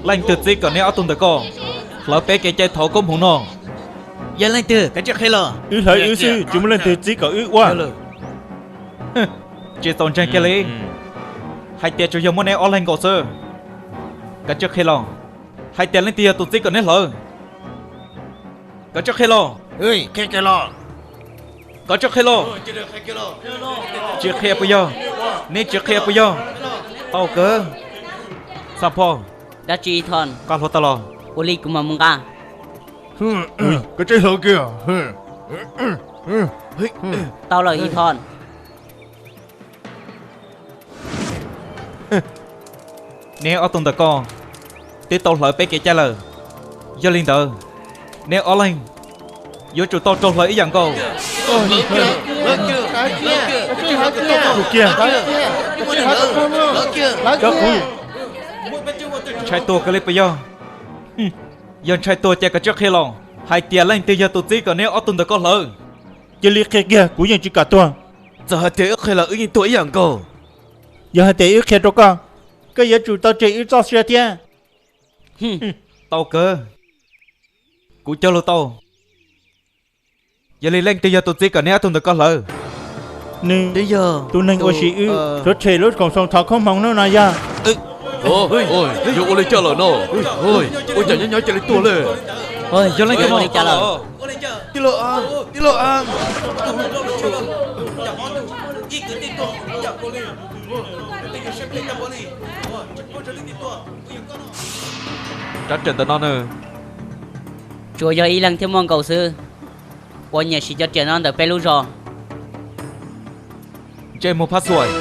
Leej twg txib kom neb ob tug ntawm ko hlawv peb kev cai thaum koob hmoov no? Yog leej twg? Kav tsij qhia los. Wb hlawv wb xwb, tsis muaj leej twg txib kom wb ua. Tsis txaus ntseeg kiag li. Hais tias tsuas yog muaj neb ob leeg nkaus xwb. Kav tsij qhia los, hais tias leej twg yog tus txib kom neb hlawv? Kav tsij qhia los. Kav tsij qhia los. Tsis qhia puas yog? Neb tsis qhia puas yog? Tau kawg. Xam Phoj. Dab tsi Ithon? Nqa hluav taws los. Ua li kuv mam mus nqa. Koj tseem hlawv kiag. Tau lawm Ithon. Neb ob tug ntawm ko twb tau hlawv peb kev cai lawm. Yog li ntawd, neb ob leeg yuav tsum tau raug hlawv ib yam nkaus. Ntshai tuag kawg li puas yog? Yog ntshai tuag ces kav tsij qhia los, hais tias leej twg yog tus txib kom neb ob tug ntawm ko hlawv? Cia li qhia kiag, kuv yeej tsis kam tuag. Txawm hais tias wb qhia los wb yeej tuag ib yam nkaus. Yog hais tias wb qhia rau koj, koj yuav tsum tau tseg wb txoj sia thiab. Tau kawg, kuv cog lus tau. Yog li leej twg yog tus txib kom neb ob tug ntawm ko hlawv? Nws, tus neeg uas sim wb rhuav tshem lub koom txoos thov koob hmoov hnub no yog. Yog ua li cas lawm no? Ua cas nyob nyob cia li tuag li? Yog leej twg li cas lawm? Rab riam ntawm no nws, tsuas yog ib leeg thiaj muaj nkaus xwb uas nyiam siv cov riam no ntawm peb lub zos. Ntsej muag Phab Xuaim.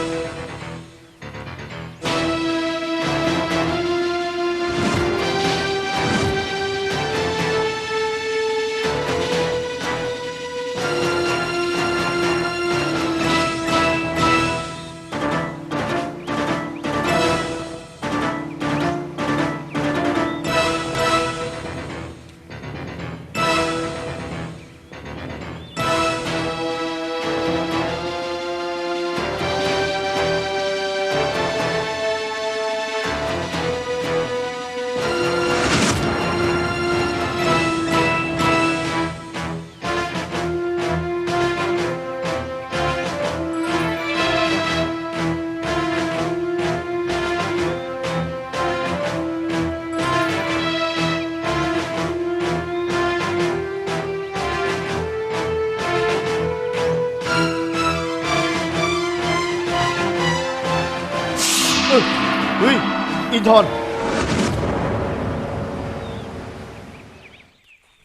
Ithon,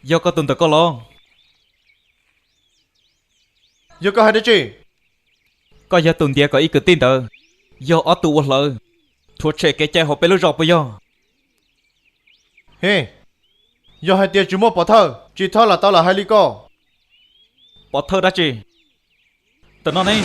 yog koj tus ntawm koj los? Yog koj hais dab tsi? Koj yog tus ntiav kom ib kwv tij ntawd yog ob tug ua hlawv, rhuav tshem kev cai hauv peb lub zos puas yog? He, yog hais tias tsis muaj pov thawj, tsis txhob lam tau lam hais li ko. Pov thawj dab tsi? Tam no ne.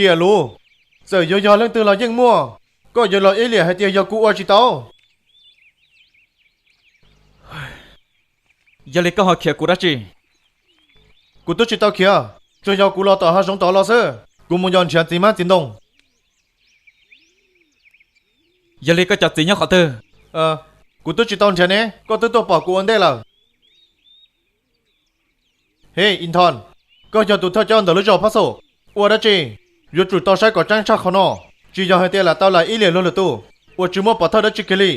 Tiam lus, txawm yuav yog leej twg los yeej muaj, koj yuav los ib liam hais tias yog kuv ua tsis tau. Yog li koj ho khiav kuv dab tsi? Kuv twb tsis tau khiav, tsuas yog kuv los tom hav zoov tod los xwb. Kuv mus yos nrhiav txiv hmab txiv ntoo. Yog li koj cov txiv nyob qhov twg? Kuv twb tsis tau nrhiav ne, koj twb tuaj pom kuv ua ntej lawm. He Ithon, koj yog tus thawj coj ntawm lub zos Phab Xaum, ua dab tsi? Yuav tsum tau saib kom tseeb tshaj qhov no, tsis yog hais tias lam tau lam ib liam luag lwm tus uas tsis muaj pov thawj dab tsi kiag li.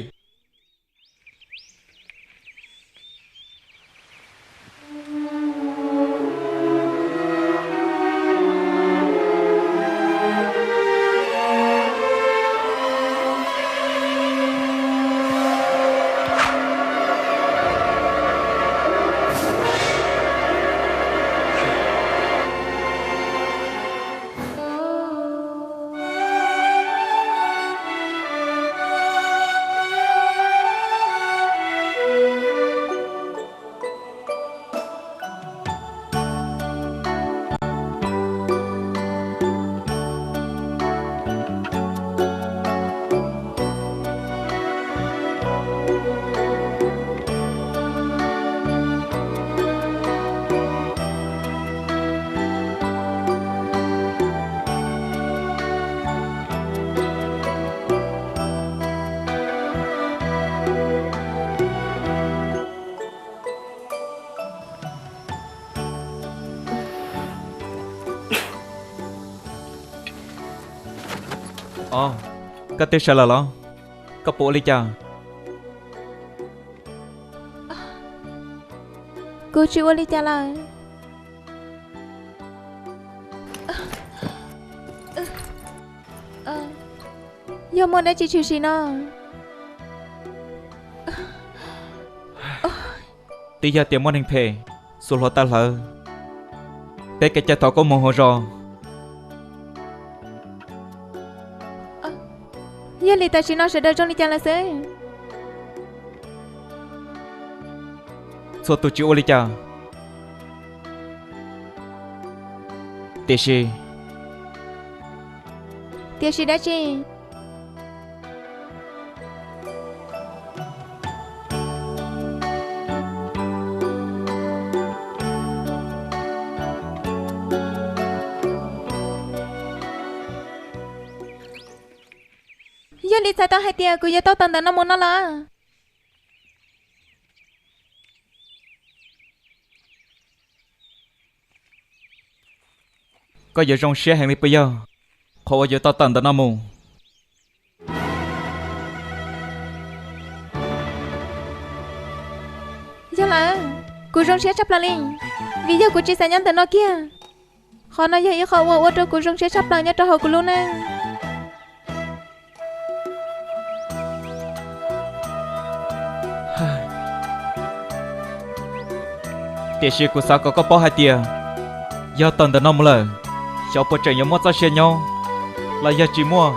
Os, koj twb sawv lawm los? Koj puas ua li cas? Kuv tsis ua li cas lawm. Yog muaj dab tsi tshwm sim no? Twb yog tias muaj neeg phem xuas hluav taws hlawv peb kev cai thov koob hmoov hauv zos. Yog li tam sim no sawv daws zoo li cas lawm xwb? Txhua tus tsis ua li cas. Tiam sis, tiam sis dab tsi? Yog li txhais tau hais tias kuv yuav tau tawm ntawm no mus no los? Koj yuav zoo siab heev li puas yog, qhov uas yuav tau tawm ntawm no mus? Yog lawm, kuv zoo siab tshaj plaws li, vim yog kuv tsis xav nyob ntawm no kiag. Qhov no yog ib qho uas ua rau kuv zoo siab tshaj plaws nyob rau hauv kuv lub neej. Tiam sis kuv xav kom koj paub hais tias, yog tawm ntawm no mus lawm, xyov puas tseem yuav muaj txoj sia nyob los yog tsis muaj.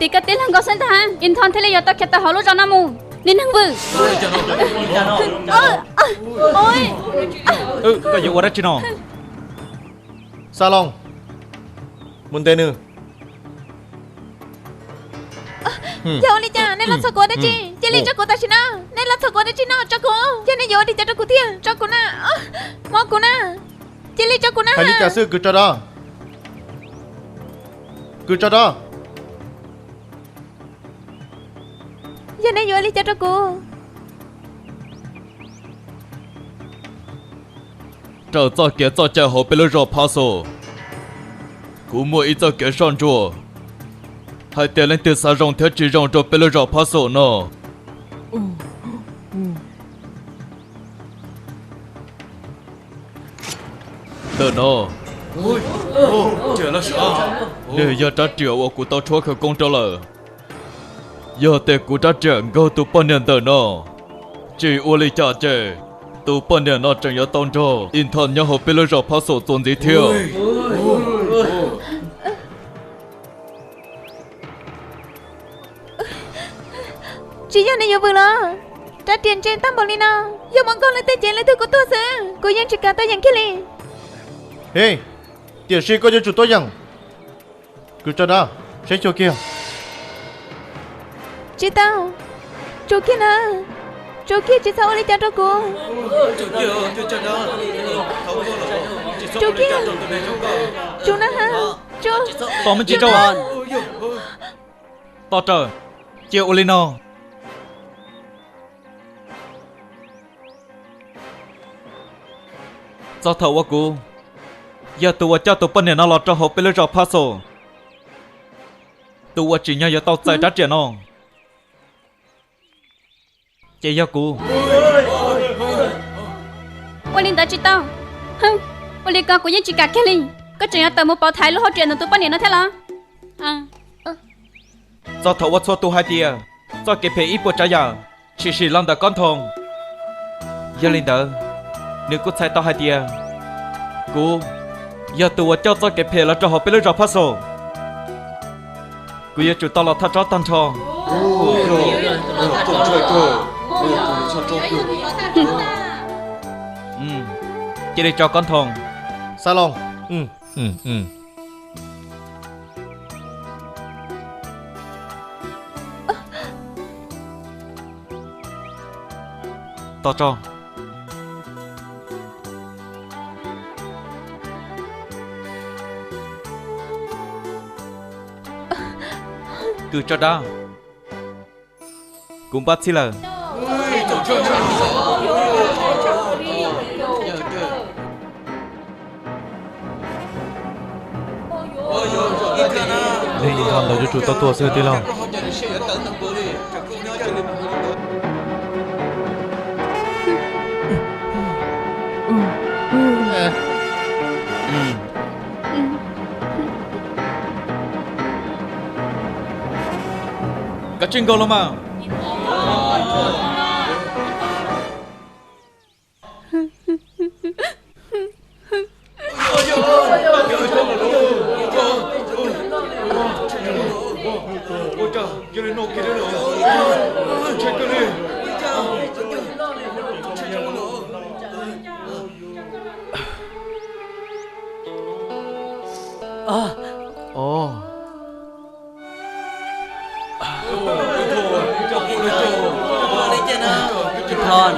Tim koj tib leeg nkaus xwb ntag, Ib Nthoj thiaj li yuav tau khiav tawm hauv lub zos no mus. Niag neeg vwm. Koj yuav ua dab tsi no? Xa Loos, mus ntes nws. Yog ua li cas nej los txhom kuv ua dab tsi? Cia li tso kuv tam sim no. Nej los txhom kuv ua dab tsi no? Tso kuv. Yog nej yuav ua li cas rau kuv thiab? Tso kuv na. Mob kuv na. Cia li tso kuv na. Hais li cas xwb, kws tso do. Kws tso do. Yog nej yuav ua li cas rau kuv? Raws txoj kev txoj cai hauv peb lub zos Phab Xos, kuv muaj ib txoj kev soj ntsuam hais tias leej twg xav zoo thiab tsis zoo rau peb lub zos Phab Xos no. Ntawm no, nws yog rab riam uas kuv tau tshuab khawv koob rau lawm. Yog tias kuv rab riam nkaug tus poj niam ntawm no, tsis ua li cas ces tus poj niam no tseem yuav tau nrog Ib Nthoj nyob hauv peb lub zos Phab Xos txuas ntxiv thiab. Tsis yog nej yuav vwm los? Rab riam ntse tag npaum li no, yog muab nkaug lawm tej ces leej twg kuj tuag xwb, kuv yeej tsis kam tuaj yeem kiag li. Hej, tiam sis koj yuav tsum tuaj yeem. Kws tso da, saib xyuas kiag. Tsis tau. Tsum kiag na. Tsum kiag, tsis txhob ua li cas rau kuv. Tsum kiag. Tsum na ha. Tsum. Tos me ntsis tso. Tos rawm, cia ua li no. Txog thaum uas kuv yog tus uas coj tus poj niam no los rau hauv peb lub zos Phab Xos, tus uas tsim nyog yuav tau txais rab riam no ces yog kuv. Ua li ntawd tsis tau. Ua li ko kuv yeej tsis kam kiag li. Koj tseem yuav tawm mus pauv thaiv lub hauv riam ntawm tus poj niam no thiab los? Txog thaum uas txhua tus hais tias txoj kev phem ib puas tsav yam tshwm sim los ntawm Kob Nthoov, yog li ntawd nws kuj txhais tau hais tias kuv yog tus uas coj txoj kev phem los rau hauv peb lub zos Phab Xos. Kuv yuav tsum tau los thaj tsob tag nrho. Cia li tso Kob Nthoov. Xa Loos. Tos tso. Kws tso dab, kuv npaj txhij lawm. Neeg ntawd yuav tsum tau tuag xwb tij laug. Kav tsij nkaug los mas. Inthon,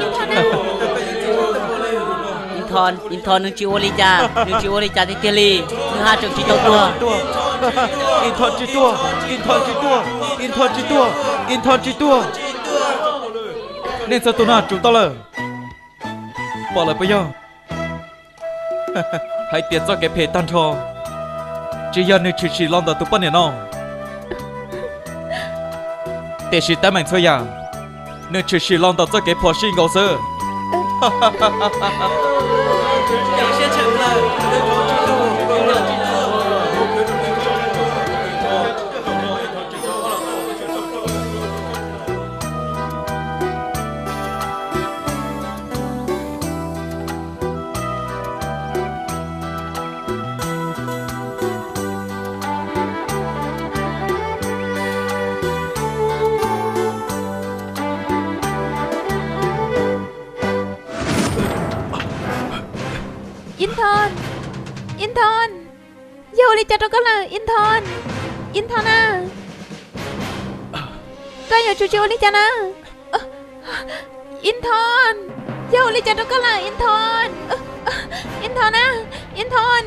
Inthon, Inthon, nws tsis ua li cas, nws tsis ua li cas tiag tiag li, nws haj tseem tsis tau tuag. Inthon tsis tuag, Inthon tsis tuag, Inthon tsis tuag, Inthon tsis tuag. Nej txhua tus no tsum tau lawm. Pom lawm puas yog? Hais tias txoj kev phem tag nrho tsis yog nws tshwm sim los ntawm tus poj niam no, tiam sis teeb meem txhua yam nws tshwm sim los ntawm txoj kev phom sij nkaus xwb. Inthon, Inthon, yog ua li cas rau koj lawm Inthon? Inthon na, koj yuav tsum tsis ua li cas na. Inthon, yog ua li cas rau koj lawm Inthon? Inthon na, Inthon.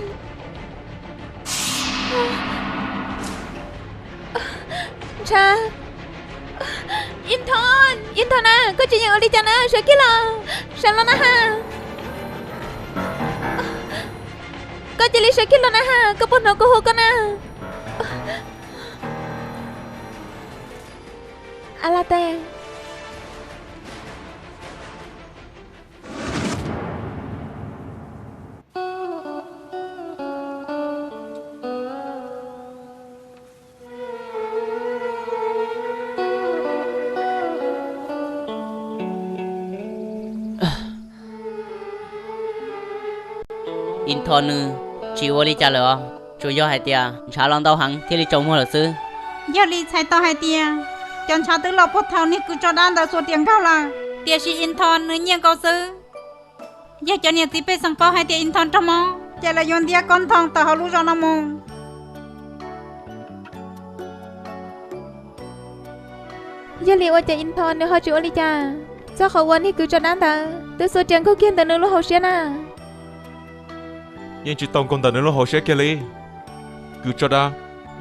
Ntsha, Inthon, Inthon na, koj tsis yeem ua li cas na, sawv kiag los, sawv los na ha. Koj cia li sawv kiag los na ha, koj puas hnov kuv hu koj na? Alates. Inthon nws tsis ua li cas lawm os, tsuas yog hais tias ntshav los ntau heev thiaj li tsaus muag lawm xwb. Yog li txhais tau hais tias cov ntshav twb los puag thaum niag kws tso dab ntawd xuas riam nkaug lawm, tiam sis Inthon nws nyiaj nkaus xwb. Yog cov niam txiv pej xeem paub hais tias Inthon raug mob, ces lawv yuav ntiab Koob Thoo tawm hauv lub zos no mus. Yog li ua cas Inthon nws ho tsis ua li cas? Txog qhov uas niag kws tso dab ntawd twb xuas riam nkaug kiag ntawm nws lub hauv siab na. Yeej tsis tau nkaug ntawm nws lub hauv siab kiag li. Kws tso dab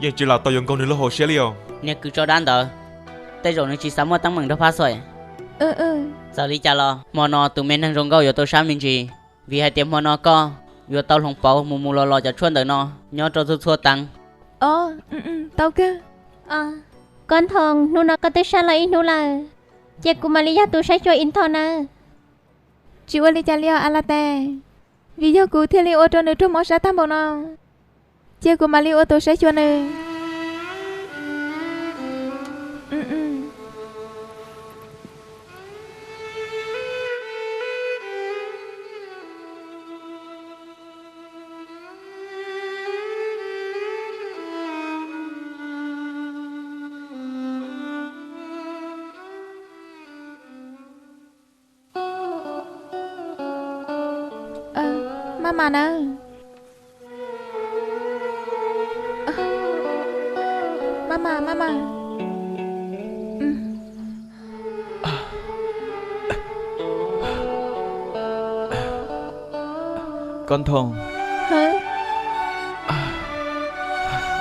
yeej tsis lam tau yuav nkaug nws lub hauv siab li os. Niag kws tso dab ntawd, tej zaum nws tsis xav muaj teeb meem nrog Phab Xaim. Txawm li cas los hmo no tus me neeg zoo nkauj yuav tau sab me ntsis, vim hais tias hmo no koj yuav tau hloov pauv mus mus los los cov tshuaj ntawm no nyob rau txhua txhua teev. Os, tau kawg. Koob Thoo, hnub no koj twb sab los ib hnub lawm, ces kuv mam li yog tus saib xyuas Inthon nawb. Tsis ua li cas li os Alates, vim yog kuv thiaj li ua rau nws raug mob sab tag npaum no, cia kuv mam li ua tus saib xyuas nws. Maj mam na. Maj mam, maj mam. Koob Thoo,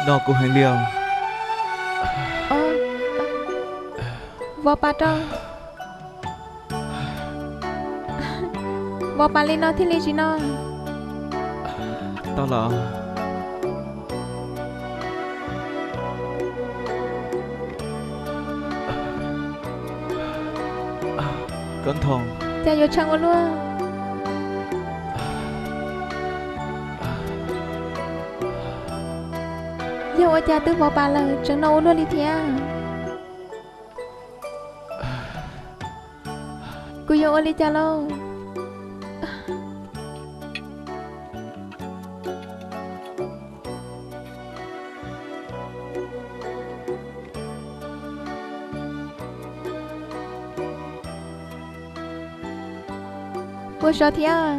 noj kuv heev li os. Vov pas rau. Vov pas li no thiaj li tsis no. Tau los. Koj Nthooj. Cas yuav tshee ua luaj. Yog ua cas twb vov pas lawm tseem no ua luaj li thiab? Kuv yuav ua li cas lauj? Puas sov thiab?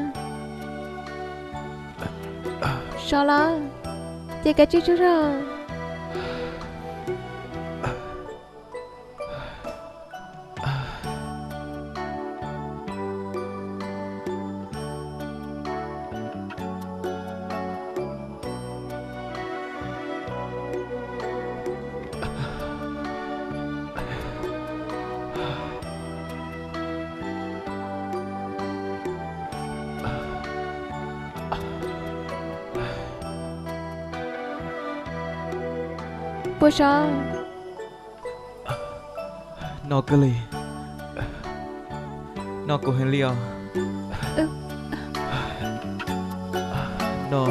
Sov lawm, ces kav tsij tsaug zog. Puas sov? No kawg li. No kuv heev li os. No.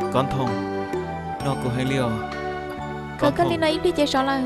Koj Nthooj, no kuv heev li os. Khaws koj li no ib pliag ces sov lawm.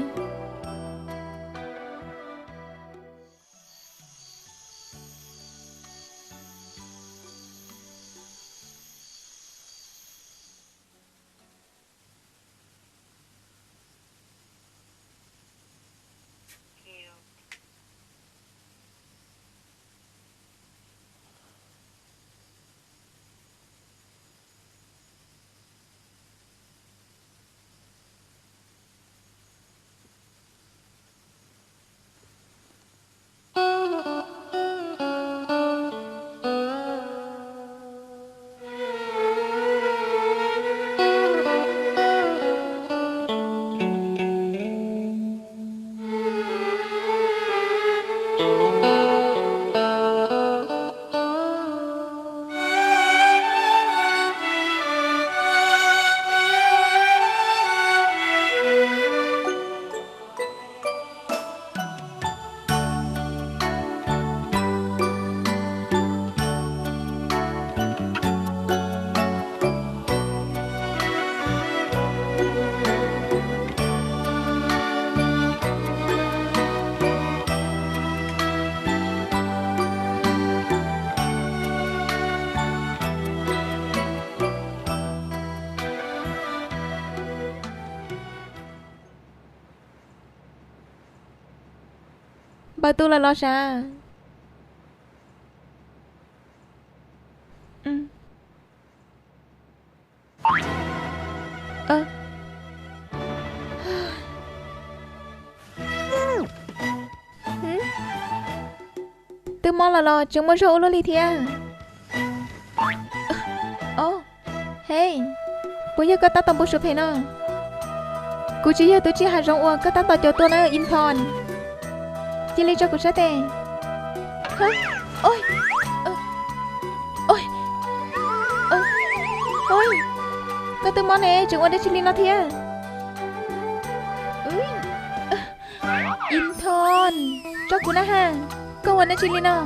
Npawg tu lawm los sav? Twb mob lawm los tseem muaj zog ua luaj li thiab. He, puas yog koj tab tom npau suav phem no? Kuv tsis yog tus tsiaj hav zoov uas koj tab tom caum tua na, Inthon. Cia li tso kuv sab tes. Koj twb mob ne, tseem ua dab tsi li no thiab? Inthon, tso kuv na ha, koj ua dab tsi li no?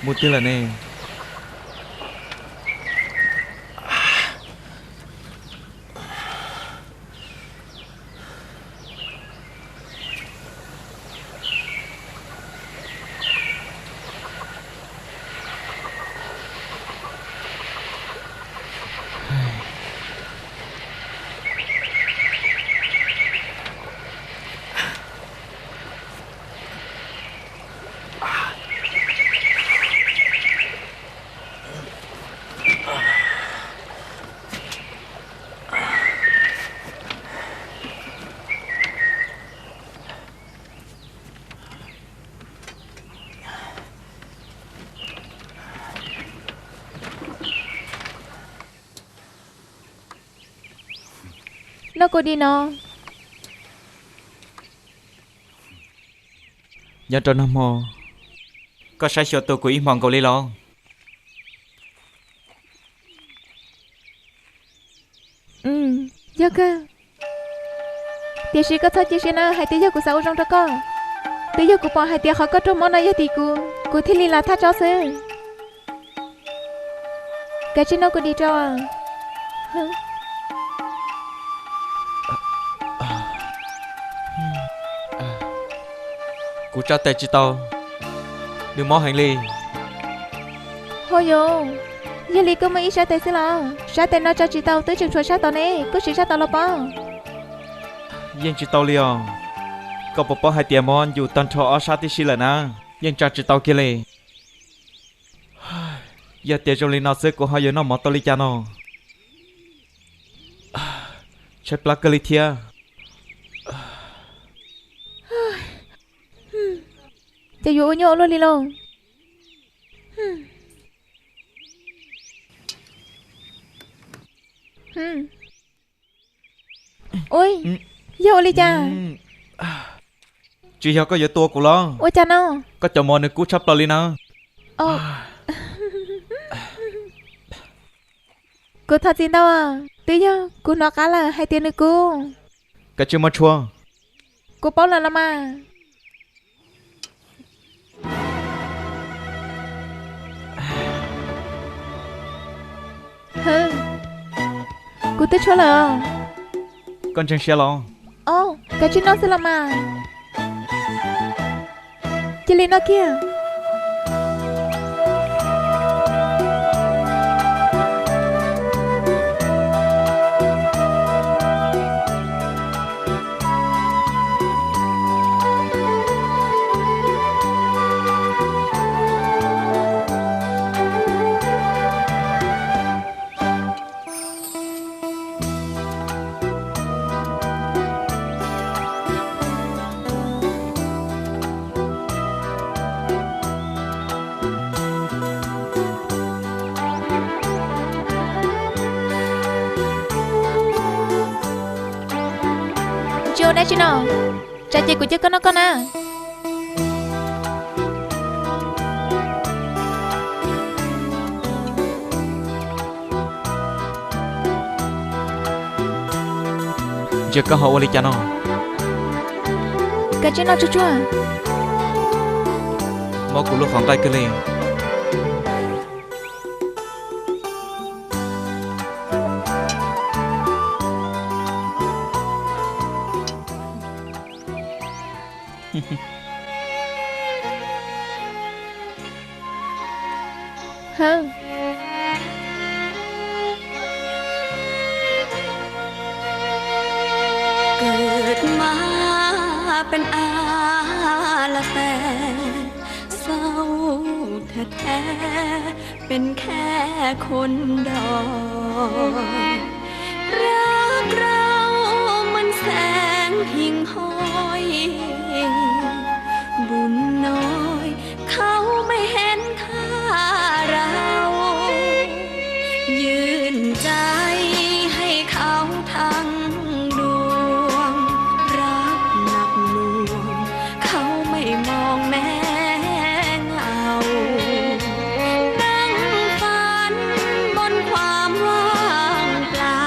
Mus twg lawm ne? Noj kuv di no. Nyob rau nag hmo, koj saib xyuas tu kuv ib hmos nkaus li los? Yog kawg. Tiam sis koj txhob cia siab na hais tias yog kuv xav ua zoo rau koj. Twb yog kuv pom hais tias qhov koj raug mob no yog tim kuv, kuv thiaj li lam thaj tso xwb. Kav tsij noj kuv di rau. Kuv tsa tes tsis tau, nws mob heev li. Ho yus, yog li koj muaj ib sab tes xwb los? Sab tes no tsa tsis tau, twb tseem tshuav sab tod ne, koj siv sab tod los pab. Yeej tsis tau li os. Koj puas paub hais tias mob ncus tag nrho ob sab tib si lawm na, yeej tsa tsis tau kiag li. Yog tias zoo li no xwb kuv ho yuav noj mov tau li cas no? Tshaib plab kawg li thiab. Ces yuav ua nyuaj ua luaj li lauj. Ui, yog ua li cas? Tsis yog koj yuav tua kuv los? Ua cas no? Koj cov mov nws kub tshaj plaws li na. Kuv thov txim ntau, twb yog kuv hnov qab lawm hais tias nws kub. Kav tsij muab tshuab. Kuv paub lawm los mas. Kuv twb tshuab lawm. Koj ntseeg siab los? Kav tsij noj xwb los mas. Cia li noj kiag. Tsis ua dab tsi no, tsam ces kuv coj koj noj koj na. Ntsia koj ho ua li cas no? Kav tsij noj tsuag tsuag. Mob kuv lub qhov nqaij kawg li.เกิดมาเป็นอาละแต เศร้าแท้ๆ เป็นแค่คนด้อย รักเราเหมือนแสงหิ่งห้อย บุญน้อยเขาไม่เห็นค่าเรา ยื่นใจให้เขาทั้งดวง รักหนักหน่วง เขาไม่มองแม้เงา นั่งฝันบนความว่างเปล่า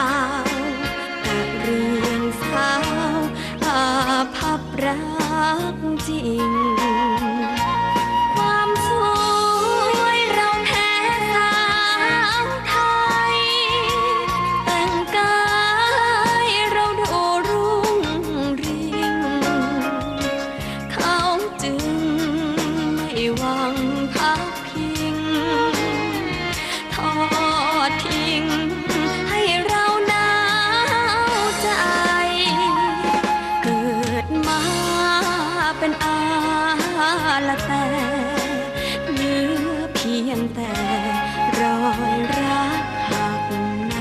แต่เรื่องเศร้าอาภัพร้า พังพักพิง ทอดทิ้งให้เราหนาวใจ เกิดมาเป็นอาละแต เหลือเพียงแต่รอยรักหักใน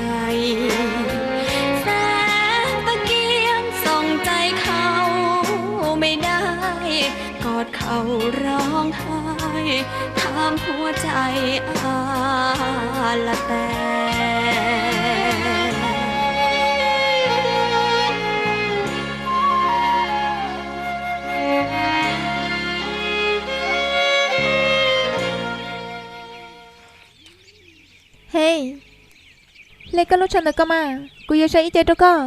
แสงตะเกียงส่องใจเขาไม่ได้ กอดเขาร้องไห้ ถามหัวใจอาละแต Hej, hle koj lub tsho ntawm ko mas, kuv yuav saib ib ce rau koj.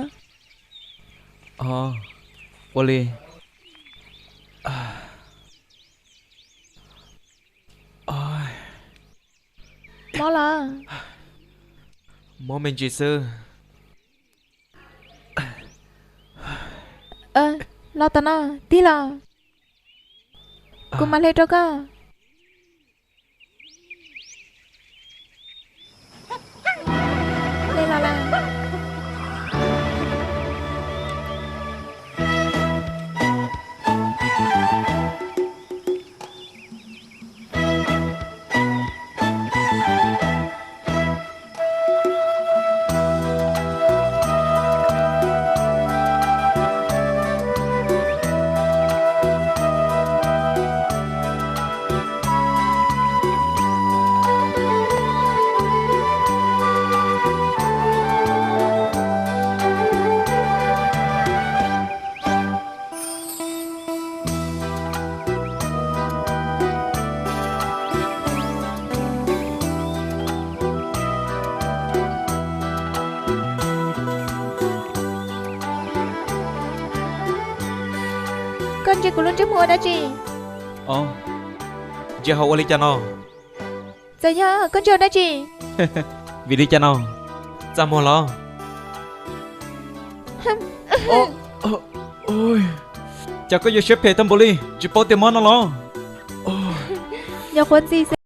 Ua li. Mob los? Mob me ntsis xwb. Los tom no, tig los. Kuv mam hle rau koj. Hle los lawm. Koj ntsia kuv lub ntsej muag ua dab tsi? Ntsia ho ua li cas no? Txawm yog koj ntsia ua dab tsi? Vim li cas no? Txaj muag los? Cas koj yuav siab phem tag npaum li, tsis paub tias mob no los? Nyuam qhuav ntxi xwb.